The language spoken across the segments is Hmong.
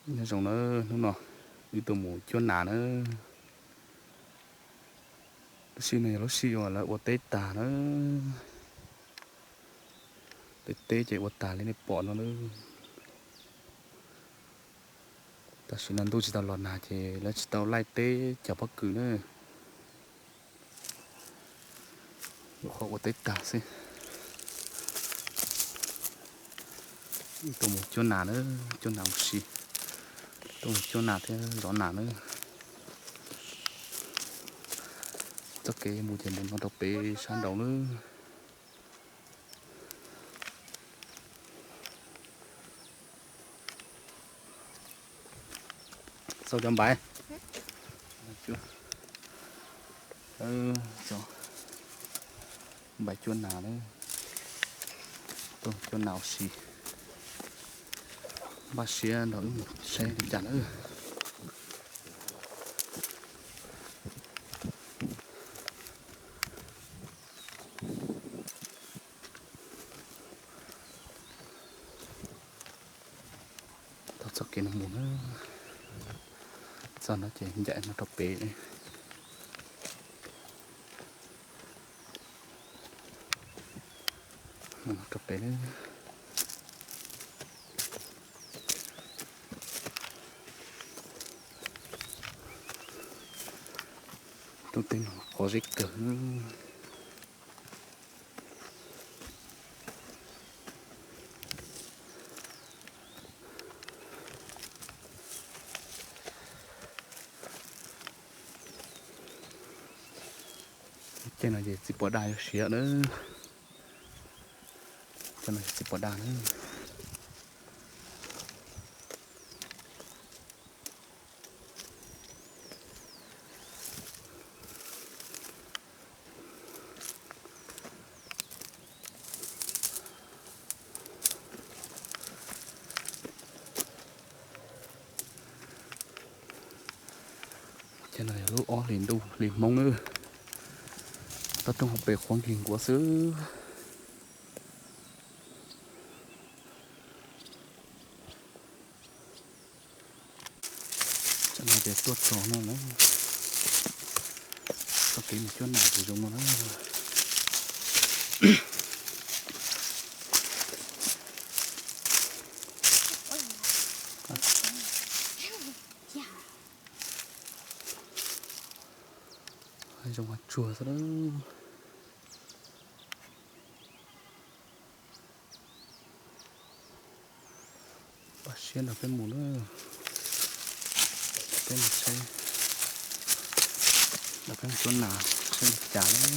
Nyob zoo na, hnub no wb tuaj mus cuab nas na. Lub sij no yog lub sij uas lawv ua teb tag na. Teb teb ces ua tag li nej pom no na. Tam sim no ntuj tsis tau los nag ces lawv tsis tau laij teb cog pob kws na. Lub qhov ua teb tag xwb. Tuaj mus cuab nas na, cuab nas ua si. Tuaj mus cuab nas thiab zov nas na. Txoj kev mus ces mus no rau pem sab nraud na. Xau cov npaiv, npaiv cuab nas na, tuaj cuab nas ua si. Npaj siab nrog wb mus saib li cas na. Tau txoj kev no mus na, txog no ces ncaim no rau pem. Rau pem na. Lub teb no qhov zeb kawg. Ceg no ces txiv pos daj yuav siav na. Ceg no txiv pos daj na. Ceg no yog lub ob hlis ntuj hli Hmoob na. Toj roob hauv pes qhuav nkig nkuav xwb. Tam no ces tuaj txog no na, txoj kev mus cuab nas ces zoo no na. Zoo mas tsuag xwb na. Pab siab nrog peb mus na. Peb mus saib, nrog peb mus cuab nas saib li cas na.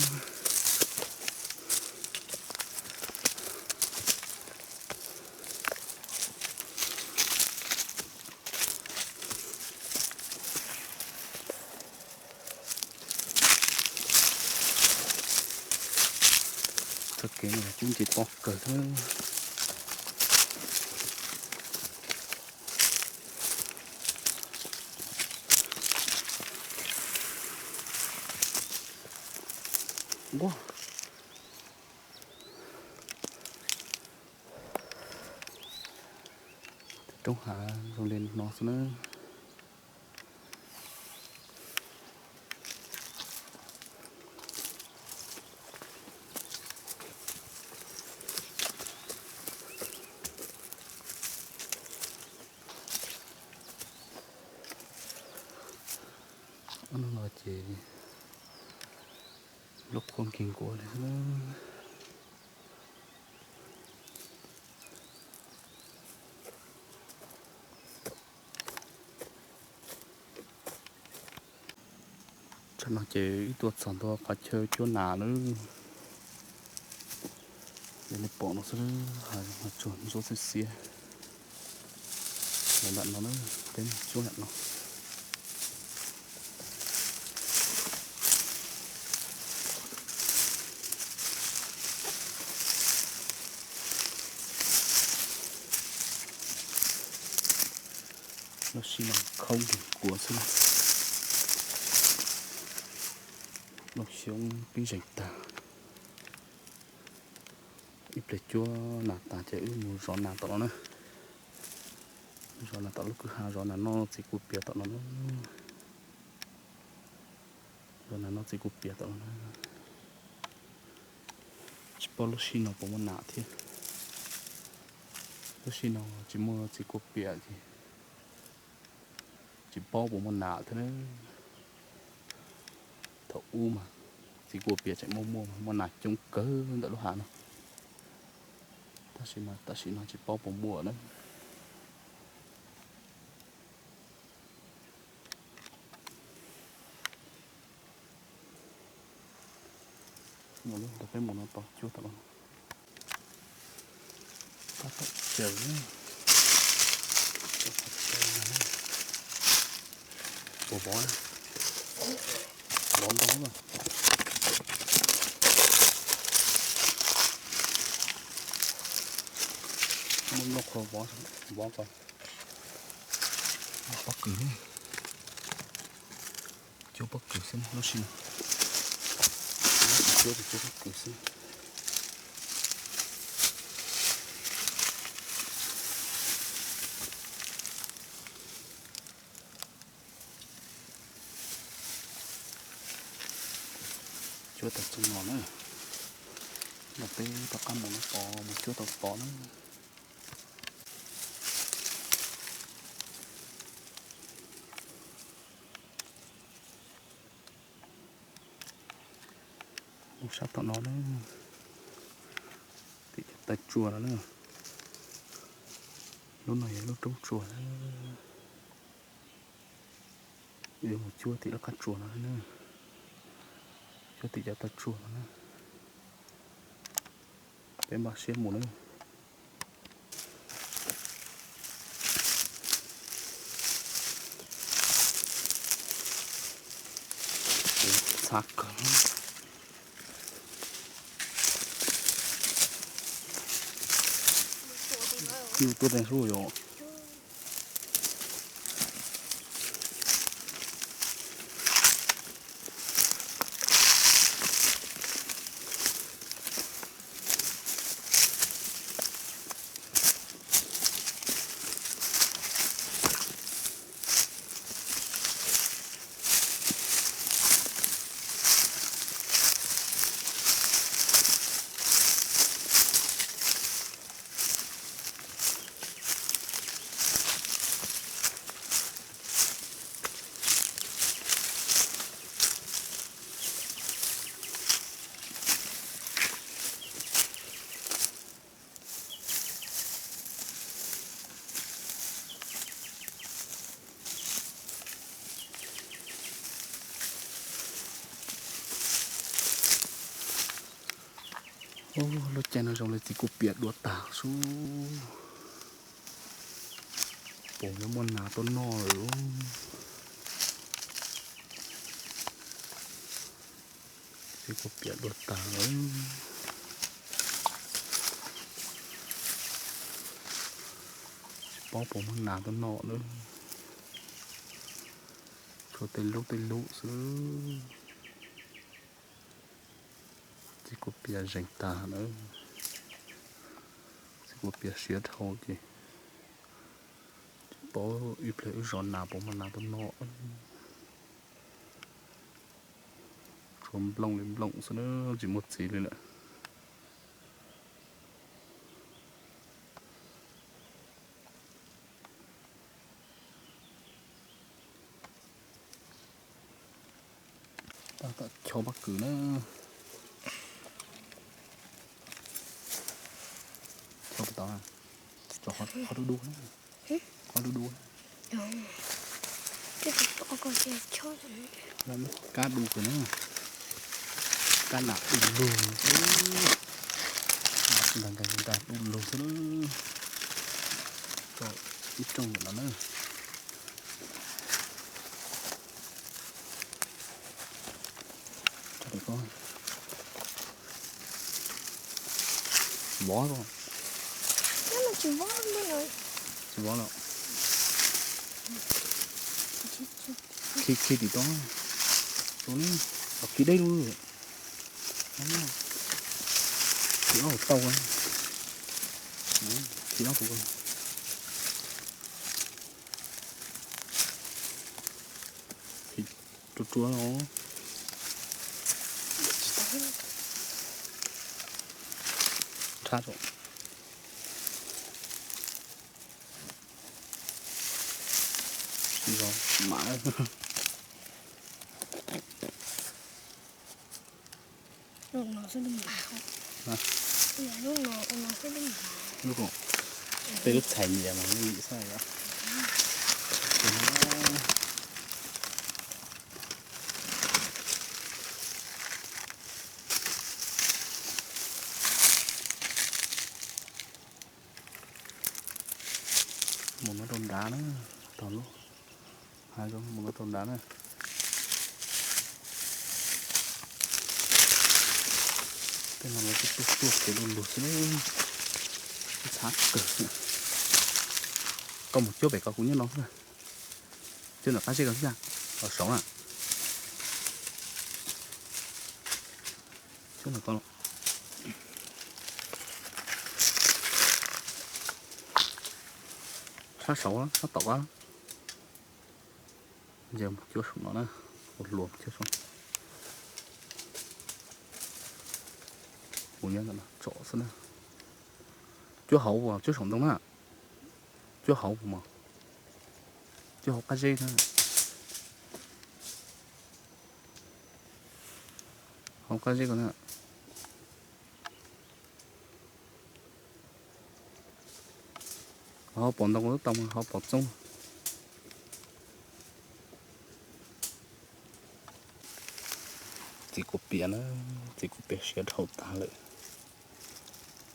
Txoj kev no cub ntses pob kawg thiab. Nquag. Roob hav zoo li no xwb na. Ob no los ces lub qhuav nkig nkuav li xwb na. Tsam no ces wb tuaj txog ntua qhov chaw cuab nas lawm. Li nej pom no xwb, hav zoov hav tsuag ntsuab xiab xiab. Ntawm no na, peb mus cuab ntawm no. Lub sij no khoob nkuav xwb na. Lub xyoob pib zeeg tag. Ib pliag cuab nas tas ces wb mus zov nas tom no na. Zov nas tom lub kwj ha, zov nas noj txiv kua pias tom no na. Zov nas noj txiv kua pias tom no na. Tsis paub lub sij no puas muaj nas thiab. Lub sij no tsis muaj txiv kua pias ces tsis paub puas muaj nas thiab na. Thaum ub mas txiv kua pias tseem muaj muaj muaj nas coob kawg ntawm lub hav no. Tab sis mas tam sim no tsis paub puas muaj na. Peb mus no tos cuab tom no. Tab tom caws, puas vov na, vov ntoo na. Muaj nplooj qhuav vov, vov ko. Pob kws, cuab pob kws xwb lub sij no. Cuab, cuab pob kws xwb. Cuab tau txog no na, no peb rov qab mus no tod, mus cuab tau tod na. Mus sab tom no na, tim cov taw tsua no na. Lub no yog lub roob tsua na. Yuav mus cuab tim lub qab tsua no na, cuab tim cov taw tsua no na. Peb npaj siab mus na. Txhav kawg. Nws tuaj teev sub yom. Lub caij no zoo li txiv kuv piam dua tag sub. Puas yuav muaj nas tuaj noj lawm. Txiv kuv piam dua tag lawm. Tsis paub puas muaj nas tuaj noj lawm. Tshuav tej lub tej lub xwb. Txiv kuv piam zeeg tag na. Txiv kuv piam siav dhau ces tsis paub ib pliag wb zov nas puas muaj nas tuaj noj. Tshuav nplooj li nplooj xwb na, tsis muaj txiv li lawm. Tab tom chob pob kws na. Chob puas tau? Chob qhov dub dub na. Qhov dub dub. Kab dub kawg na. Kab nam du lug. Nrag nrag du lug xwb. Tso ib rooj ntawm no na. Vov os. Tsis vov lawm. Khi khi tim tod. Khi deb lub. Khi ob tau. Khi ob tau. Rua rua no. Rhab rau. Tsis zoo mam. Lub, tej lub txhais nyias mas yeej yim xwb yom. Mus no rau nrad na, tau lub, mus no rau nrad na. Tej no lawv twb tuaj tuaj kev du lug xwb, txhab kawg. Koj mus cuab pem ko, kuv nyob no xwb. Cuab ntawm qab zeb ko xwb, los saud na. Cuab ntawm ko. Sab saud, sab tom qab. Ces mus cuab saum no na, ua luam cuab saud. Kuv nyob ntawm no tsom xwb na. Cuab hauv, cuab saum ntoo na. Cuab hauv mas, cuab hauv qab zeb na. Hauv qab zeb ko na. Hauv pom ntoo ko twb tau mas hauv pom txoob. Txiv kuv piam na, txiv kuv piam siav dhau tag lawm,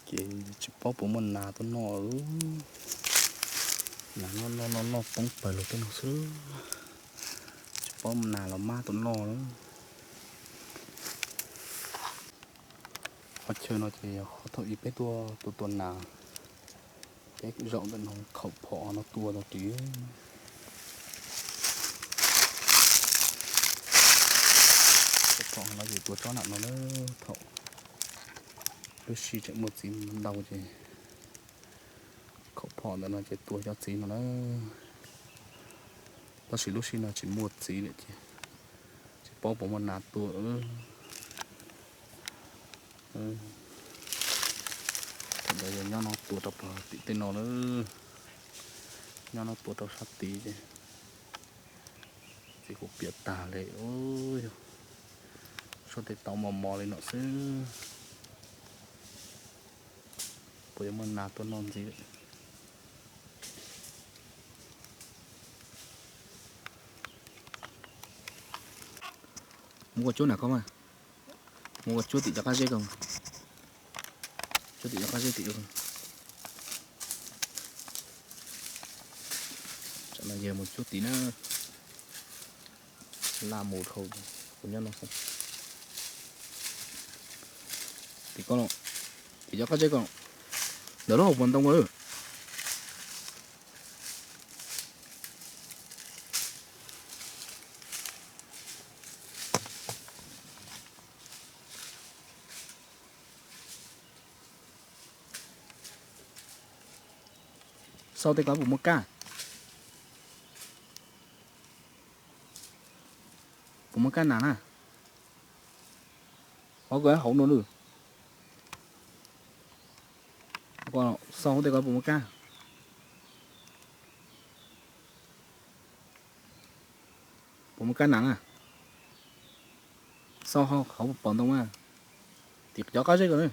ces tsis paub puas muaj nas tuaj noj. Nas noj noj noj poob pawg lug tej no xwb, tsis paub nas los mab tuaj noj na. Qhov chaw no ces yog qhov thaum ub peb tuaj tua tua nas, peb zaum ntawm no khaum phom no tua tau ris. Khaum phom no ces tua tsob nram no na, thaum lub sij tseem muaj txiv ntau ces khaum phom ntawm no ces tua cov txiv no na. Tab sis lub sij no tsis muaj txiv lawm ces tsis paub puas muaj nas tua. Thaum ntawd yog nyob no tua rau pog tim tej no na, nyob no tua rau sab tid ces txiv kuv piam tag li. Yog sab tej tau mos mos li no xwb, puas yuav muaj nas tuaj noj ntxiv. Mus ua cuab na koj mas, mus ua cuab tim cov qab zeb ko, cuab tim cov qab zeb tim. Tsam no yog mus cuab tim na, laj mus dhau, kuv nyob no xwb. Tim ko, tim cov qab zeb ko, ntawm lub hauv paus ntoo ko. Xauj tej ko puas muaj kab? Puas muaj kab nas na? Hov ko hauv no lawm. Xauj tej ko puas muaj kab? Puas muaj kab nas na? Xauj hauv paus ntoo na, tim cov qab zeb ko na.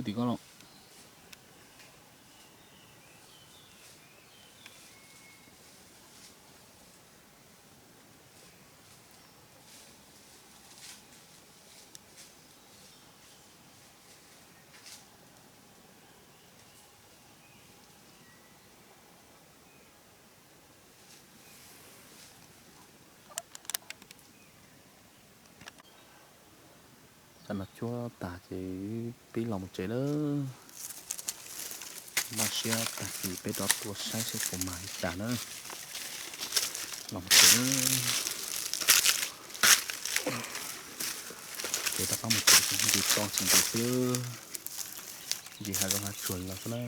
Tim ko los. Tam no cuab tag ces peb los mus tsev lawm. Npaj siab tag kis peb rov tuaj saib seb puas mag li cas na. Los mus tsev lawm. Ces rov qab mus tsev, ntses to tsis ntses xwb, ntses hav zoov hav tsuag los xwb na.